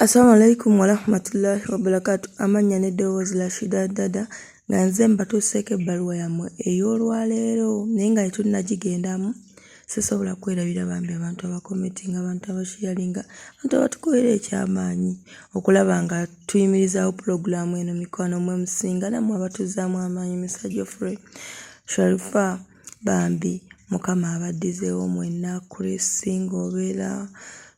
Assalamu alaikum warahmatullahi wabarakatu. Amannya n'eddoboozi Rashida Dada nga nze mbatuuseeko ebbaluwa yammwe ey'olwaleero naye nga tetunnagigendamu sisobola kwerabira bambi abantu abakometinga, abantu abasheyalinga, abantu abatukolera ekyamaanyi okulaba nga tuyimirizaawo pulogulaamu eno. Mikwano mwe musinga nammwe abatuzzaamu amaanyi. Mr Geoffrey Sharifa bambi mukama abaddizeewo mwenna. Chris ng'obeera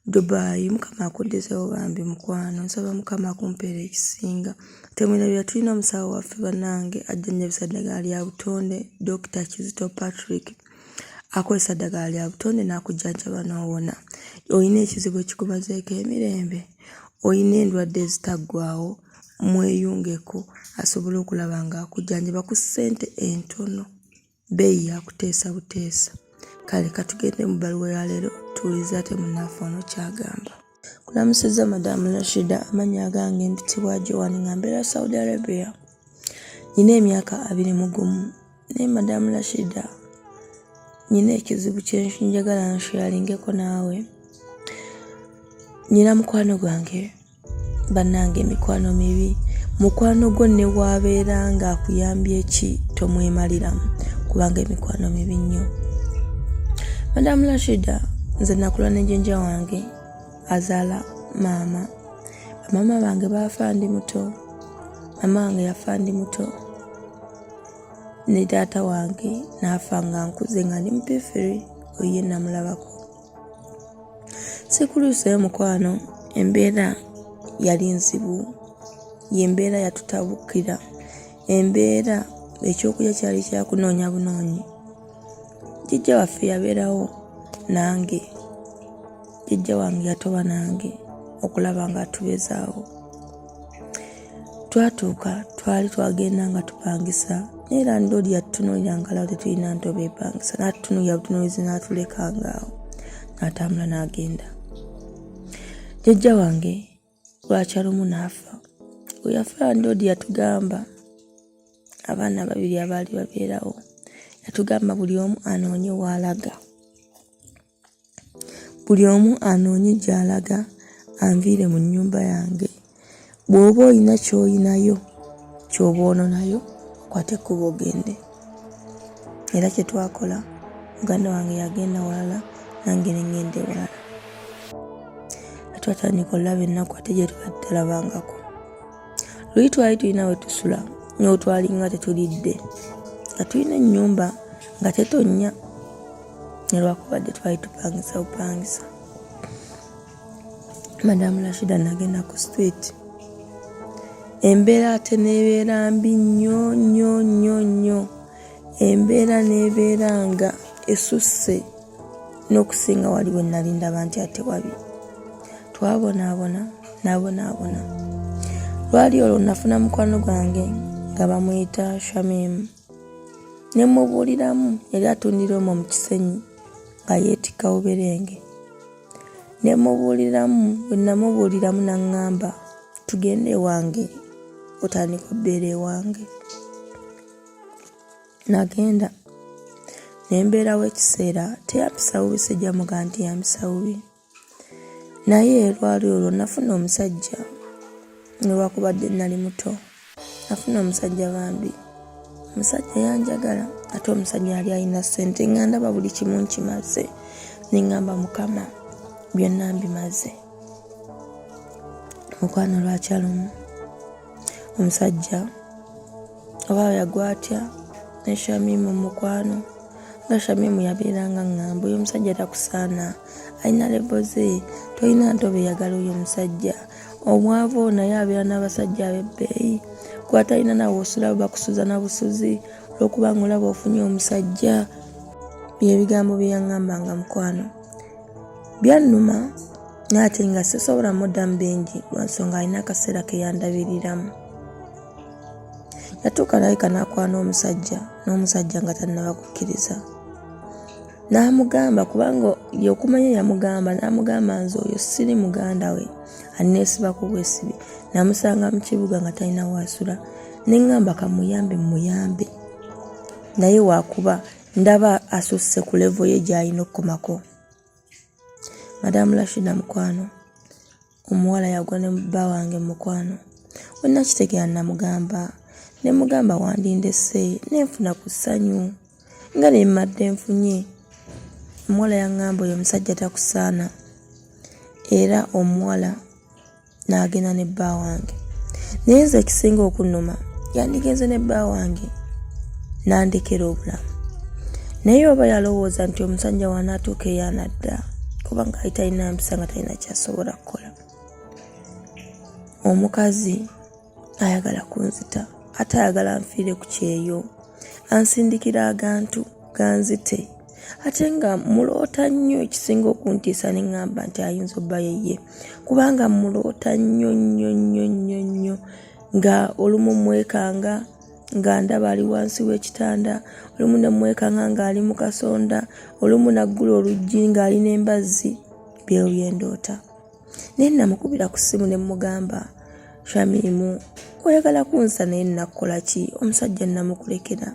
Dubai mukama akuddizeewo bambi mukwano nsaba mukama akumpeera ekisinga. Temwerabira tulina omusawo waffe bannange ajjanjabisa ddagala lya butonde Dokita Kizito Patrick akozesa ddagala lya butonde n'akujjanjaba n'owona. Olina ekizibu ekikumazeeko emirembe, olina endwadde ezitaggwaawo mweyungeko asobole okulaba ng'akujjanjaba ku ssente entono. Bbeeyi ya kuteesa buteesa. Kale katugende mu bbaluwa ya leero tuwulirize ate munnaffe ono ky'agamba. Kulamusizza Madam Rashida, amannya agange mpitibwa Joan nga mbeera Saudi Arabia. Nina emyaka 21 naye Madam Rashida nina ekizibu kye njagala nsheyaringeko naawe. Nina mukwano gwange Bannange emikwano mibi. Mukwano gwo ne bw'abeera ng'akuyambye ki tomwemaliramu kubanga emikwano mibi nnyo. Madam Rashida nze nakula ne jjajja wange azaala maama. Bamaama bange baafa ndi muto, maama wange yafa ndi muto ne taata wange n'afa nga nkuze nga ndi mupifiri oyo ye namulabako. Sikuluuseyo mukwano embeera yali nzibu y'embeera yatutabukira embeera ekyokulya kyali kyakunoonya bunoonyi jjajja waffe yabeerawo nange jjajja wange yatoba nange okulaba nga atubezaawo Twatuuka twali twagenda nga tupangisa naye landiroodi yatutunuulira nga alaba tetulina ntobo epangisa n'atutunuulira butunuulizi n'atuleka ng'awo n'atambula n'agenda. Jjajja wange lwakya lumu n'afa. Bwe yafa landiroodi yatugamba abaana babiri abaali babeerawo yatugamba buli omu anoonye w'alaga. Buli omu anoonye gy'alaga anviire mu nnyumba yange. Bw'oba olina ky'olinayo ky'oba ononayo okwate ekkubo ogende. Era kye twakola muganda wange yagenda walala nange ne ŋŋenda ewalala. Twatandika olaba ennaku ate gye tubadde tutalabangako. Luli twali tulina we tusula nyo twalinga tetulidde nga tulina ennyumba nga tetonnya ne lwakubadde twali tupangisa bupangisa. Madamu Rashida nagenda ku street embeera ate nebeera mbi nnyo nnyo nnyo nnyo embeera nebeera nga esusse n'okusinga wali we nali ndaba nti ate wabi twabonaabona nabonaabona lwali olwo nafuna mukwano gwange nga bamuyita Shamim ne mubuuliramu yali atundira omwo mu Kisenyi nga yeetikka buberenge ne mubuuliramu bwe namubuuliramu n'aŋŋamba tugende ewange otandika obbeera ewange. Nagenda ne mbeerawo ekiseera teyampisa bubi sijja mugamba nti yampisa bubi naye lwali olwo nafuna omusajja newakubadde nali muto nafuna omusajja bambi omusajja yanjagala ate omusajja yali alina ssente nga ndaba buli kimu nkimaze ne ŋŋamba mukama byonna mbimaze mukwano lwakyalumu omusajja oba yagwa atya ne Shamimu mukwano nga Shamimu yabeeranga ŋŋamba oyo omusajja takusaana alina levo ze tolina ntobo eyagala oyo omusajja omwavu oyo naye abeera n'abasajja ab'ebbeeyi gwe atalina nawe osula bakusuza na busuzi olw'okuba nga olaba ofunye omusajja byebigambo bye yaŋŋambanga mukwano byannuma naye ate nga sisobola muddamu bingi lwa nsonga alina akaseera ke yandabiriramu. Yatuuka alabika n'akwana omusajja n'omusajja nga tannaba kukkiriza n'amugamba kubanga ye okumanya yamugamba n'amugamba nze oyo siri muganda we anneesibako bwesibi namusanga mu kibuga nga talina waasula ne ŋŋamba kamuyambe mmuyambe naye wakuba ndaba asusse ku levo ye gy'alina okukomako. Madamu Rashida mukwano. Omuwala yagwa ne bba wange mu mukwano. We nakitegeera namugamba ne mugamba wandindese ne nfuna ku ssanyu nga lye mmadde nfunye. Omuwala yaŋŋamba oyo omusajja takusaana era omuwala n'agenda ne bba wange. Naye nze ekisinga okunnuma yandigenze ne bba wange n'andekera obulamu. Naye oba yalowooza nti omusajja w'anaatuuka eyo anadda kubanga ali talina mpisa nga talina ky'asobola kukola. Omukazi ayagala kunzita ate ayagala nfiire ku kyeyo ansindikira agantu ganzite ate nga muloota nnyo ekisinga okuntiisa ne ŋŋamba nti ayinza obba yeye kubanga muloota nnyo nnyo nnyo nnyo nnyo nga olumu mwekanga nga ndaba ali wansi w'ekitanda olumu ne mwekanga ng'ali mu kasonda olumu naggula oluggi ng'ali n'embazzi byebyo bye ndoota. Naye namukubira ku ssimu ne mmugamba, Shamimu oyagala kunsa naye nnakukola ki? Omusajja nnamukulekera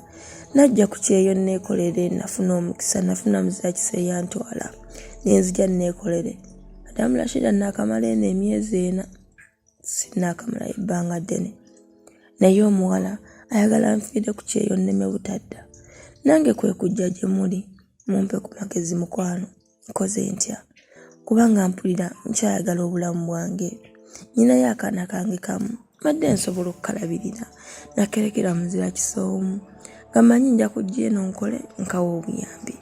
najja ku kyeyo nneekolere, nafuna omukisa, nafuna muzira kisa eyantwala ne nzija nneekolere. Madamu Rashida naakamala eno emyezi ena, sinnaakamalayo ebbanga ddene, naye omuwala ayagala nfiire ku kyeyo nneme butadda. Nange kwe kujja gye muli mumpe ku magezi mukwano. Nkoze ntya kubanga mpulira nkyayagala obulamu bwange. Nnyinayo akaana kange kamu mbadde nsobola okukalabirira nakerekera muzira kisa omu nga mmanyi nja kujja eno nkole nkawe obuyambi.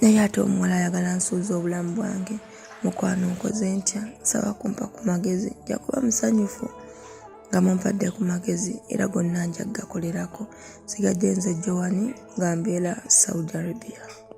Naye ate omuwala ayagala nsuuze obulamu bwange. Mukwano nkoze ntya? Nsaba kumpa ku magezi nja kuba musanyufu nga mumpadde ku magezi era gonna nja kugakolerako. Nsigadde nze Joan nga mbeera Saudi Arabia.